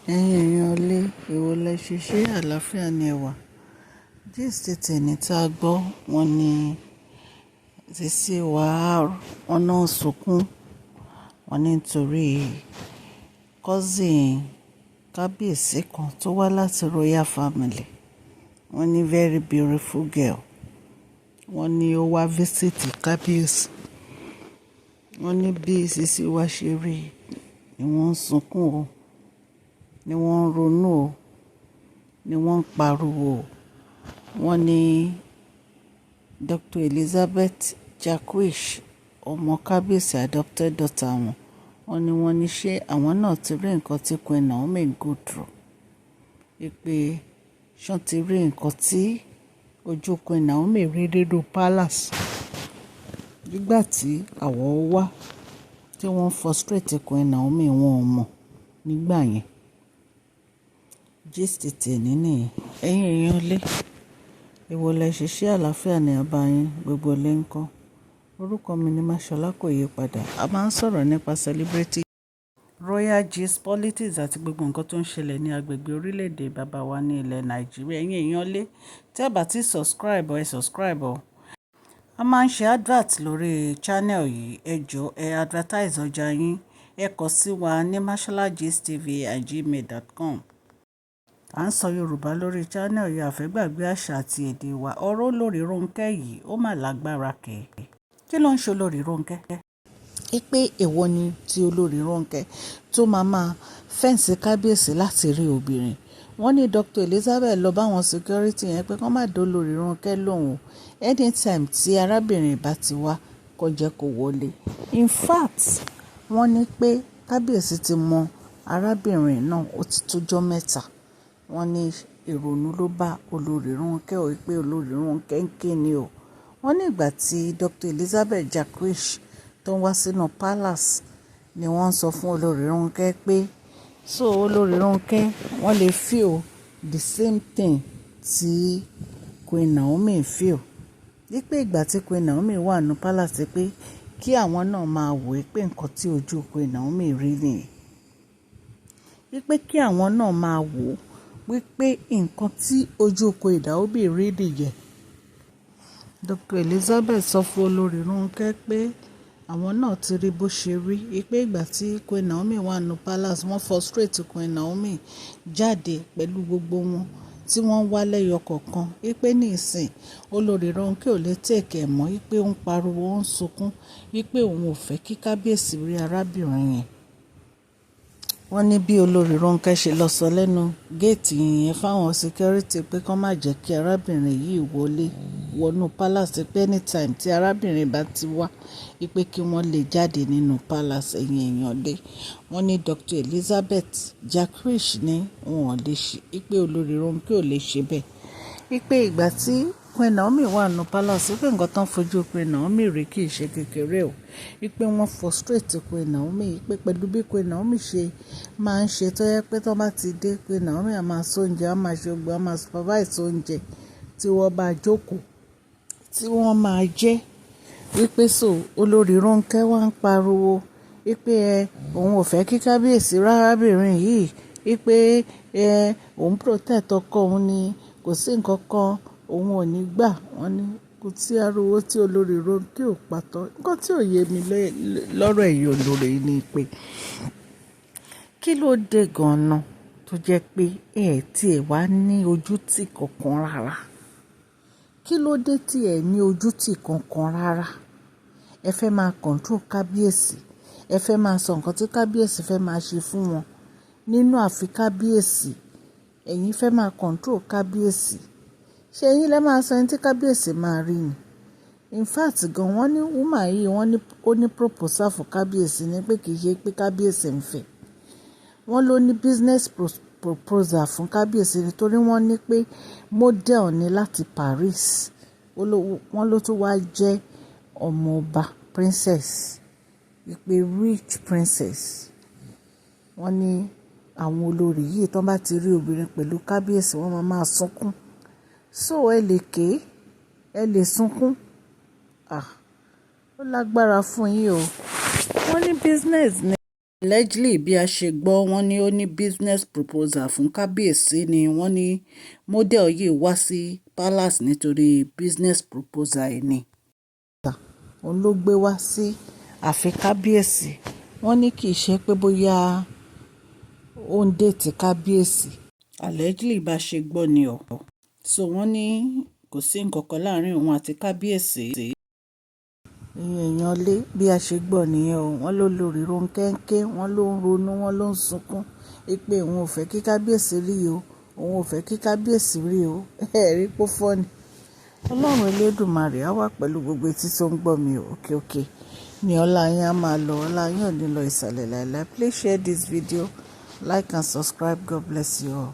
Ẹ̀yin èèyàn lé, èwo lẹ ṣe ṣé àlàáfíà ni ẹ wà? Gist tèmi tí a gbọ́, wọ́n ní Sisi wa, wọ́n náà sunkún. Wọ́n ní nítorí cousin kábíyèsí kan tó wá láti royal family. Wọ́n ní very beautiful girl. Wọ́n ní ó wá visit kábíyèsí. Wọ́n ní bí Sisi wa ṣe rí ni wọ́n ń sunkún o, ni wọ́n ń ronú o, ni wọ́n ń pariwo o. Wọ́n ní Dr. Elizabeth Jacquish, ọmọ kábíyèsí, adopted daughter wọn. Wọ́n ní wọ́n ní ṣé àwọn náà ti rí nǹkan tí Queen Naomi go through. Wípé ṣé wọ́n ti rí nǹkan tí ojú Queen Naomi rí nínú palace nígbà tí àwọn wá tí wọ́n frustrate Queen Naomi, wọn ò mọ̀ nígbà yẹn. Gist tèmi nìyẹn. Ẹ̀yin èèyàn lé, èwo lẹ ṣe, ṣé àlàáfíà ni a bá yín, gbogbo ilé ńkọ́? Orúkọ mi ni Mashola, kò yí padà. A máa ń sọ̀rọ̀ nípa celebrity, royal gist, politics àti gbogbo nǹkan tó ń ṣẹlẹ̀ ní agbègbè orílẹ̀-èdè bàbá wa ní ilẹ̀ Nàìjíríà. Ẹ̀yin èèyàn lé, tí ẹ bá ti subscribe, ẹ subscribe o. A máa ń ṣe advert lórí channel yìí. Ẹ jọ̀ọ́, ẹ advertise ọjà yín. Ẹ kọ sí wa ní masholagistv@gmail.com. À ń sọ Yorùbá lórí channel yìí, a fẹ́ gbàgbé àṣà àti èdè wa. Ọ̀rọ̀ olórí Ronke yìí, ó mà lágbára kẹ̀. Kí ló ń ṣe olórí Ronke? Pé èwo ni tí olórí Ronke tó máa máa fence kábíyèsí láti rí obìnrin. Wọ́n ní Dr. Elizabeth lọ bá àwọn security yẹn pé kí wọ́n má dá olórí Ronke lóhùn. Anytime tí arábìnrin bá ti wá, kó jẹ́ kó wọlé. In fact, wọ́n ní pé kábíyèsí ti mọ arábìnrin náà, ó ti tó ọjọ́ mẹ́ta. Wọ́n ní ìrònú ló bá olórí Ronke o, pé olórí Ronke ń ké ni o. Wọ́n ní ìgbà tí Dr. Elizabeth Jacquish tó ń wá sínú palace ni wọ́n ń sọ fún olórí Ronke pé so olórí Ronke, wọ́n lè feel the same thing tí Queen Naomi feel. Wípé ìgbà tí Queen Naomi wà nínú palace, pé kí àwọn náà máa wò pé nǹkan tí ojú Queen Naomi rí nìyẹn. Wípé kí àwọn náà máa wò wípé nǹkan tí ojú Queen Naomi rí nìyẹn. Dr. Elizabeth sọ fún olórí Ronke pé àwọn náà ti rí bó ṣe rí. Wípé ìgbà tí Queen Naomi wà nínú palace, wọ́n frustrate Queen Naomi jáde pẹ̀lú gbogbo wọn tí wọ́n wá lẹ́yọ kọ̀ọ̀kan. Wípé ní ìsìn, olórí Ronke ò lè take ẹ̀ mọ́. Wípé ó ń pariwo, ó ń sunkún. Wípé òun ò fẹ́ kí kábíyèsí rí arábìnrin yẹn. Wọ́n ní bí olórí Ronke ṣe lọ sọ lẹ́nu géètì yẹn fáwọn security pé kí wọ́n má jẹ́ kí arábìnrin yìí wọlé wọnú palace, pé anytime tí arábìnrin bá ti wá, wípé kí wọ́n lè jáde nínú palace. Ẹ̀yin èèyàn lé, wọ́n ní Dr. Elizabeth Jacquish ní wọn ò lè ṣe, wípé olórí Ronke ò lè ṣe bẹ́ẹ̀. Wípé ìgbà tí Queen Naomi wà nínú palace, wípé nǹkan tó ń fojú Queen Naomi rí kì í ṣe kékeré o. Wípé wọ́n frustrate Queen Naomi, wípé pẹ̀lú bí Queen Naomi ṣe máa ń ṣe, tó yẹ pé tó bá ti dé, Queen Naomi á máa ṣe oúnjẹ, á máa ṣe gbogbo, á máa supervise oúnjẹ tí wọ́n bá jókòó, tí wọ́n máa jẹ. Wípé so olórí Ronke wá ń pariwo wípé ẹ òun ò fẹ́ kí kábíyèsí rí arábìnrin yìí, wípé ẹ òun protect ọkọ òun ni, kò sí nǹkan kan, òun ò ní gbà. Wọ́n ní kò sí ariwo tí olórí Ronke ò pa tán. Nǹkan tí ò yé mi lọ́rọ̀ ẹ̀yin olórí ni pé kí ló dé gan-an tó jẹ́ pé ẹ tí ẹ wá ní ojútì kankan rárá? Kí ló dé tí ẹ ní ojútì kankan rárá? Ẹ fẹ́ máa control kábíyèsí, ẹ fẹ́ máa sọ nǹkan tí kábíyèsí fẹ́ máa ṣe fún wọn nínú ààfin kábíyèsí. Ẹ̀yin fẹ́ máa control kábíyèsí. Ṣé ẹ̀yin lẹ máa sọ ẹni tí kábíyèsí máa rí ni? In fact gan, wọ́n ní woman yìí, wọ́n ní ó ní proposal fún kábíyèsí ní pé kì í ṣe pé kábíyèsí ń fẹ́. Wọ́n ló ní business proposal fún kábíyèsí nítorí wọ́n ní pé model ni láti Paris. Wọ́n ló tún wá jẹ́ ọmọ ọba, princess, wípé rich princess. Wọ́n ní àwọn olórí yìí, tó bá ti rí obìnrin pẹ̀lú kábíyèsí, wọ́n máa máa sunkún. So ẹ lè ké, ẹ lè sunkún. Ah, ó lágbára fún yín o. Wọ́n ní business ni. Allegedly, bí a ṣe gbọ́, wọ́n ní ó ní business proposal fún Kábíyèsí ni. Wọ́n ní model yìí wá sí palace nítorí business proposal ẹ̀ ni. Òun ló gbé wá sí ààfin Kábíyèsí. Wọ́n ní kì í ṣe pé bóyá ó ń date Kábíyèsí. Allegedly, bá ṣe gbọ́ ni o. So wọ́n ní kò sí nǹkan kan láàárín òun àti Kábíyèsí. Ẹ̀yin èèyàn lé, bí a ṣe gbọ́ nìyẹn o. Wọ́n ló lórí Rónkẹ́ ń ké, wọ́n ló ń ronú, wọ́n ló ń sunkún pé òun ò fẹ́ kí Kábíyèsí rí o. Òun ò fẹ́ kí Kábíyèsí rí o. Ẹ rí pé ó funny. Ọlọ́run Elédùmarè á wà pẹ̀lú gbogbo etí tó ń gbọ́ mi o. Òkè òkè ni ọlá yín á máa lọ. Ọlá yín ò ní lọ ìsàlẹ̀ láìláì. Please share this video, like and subscribe. God bless you all.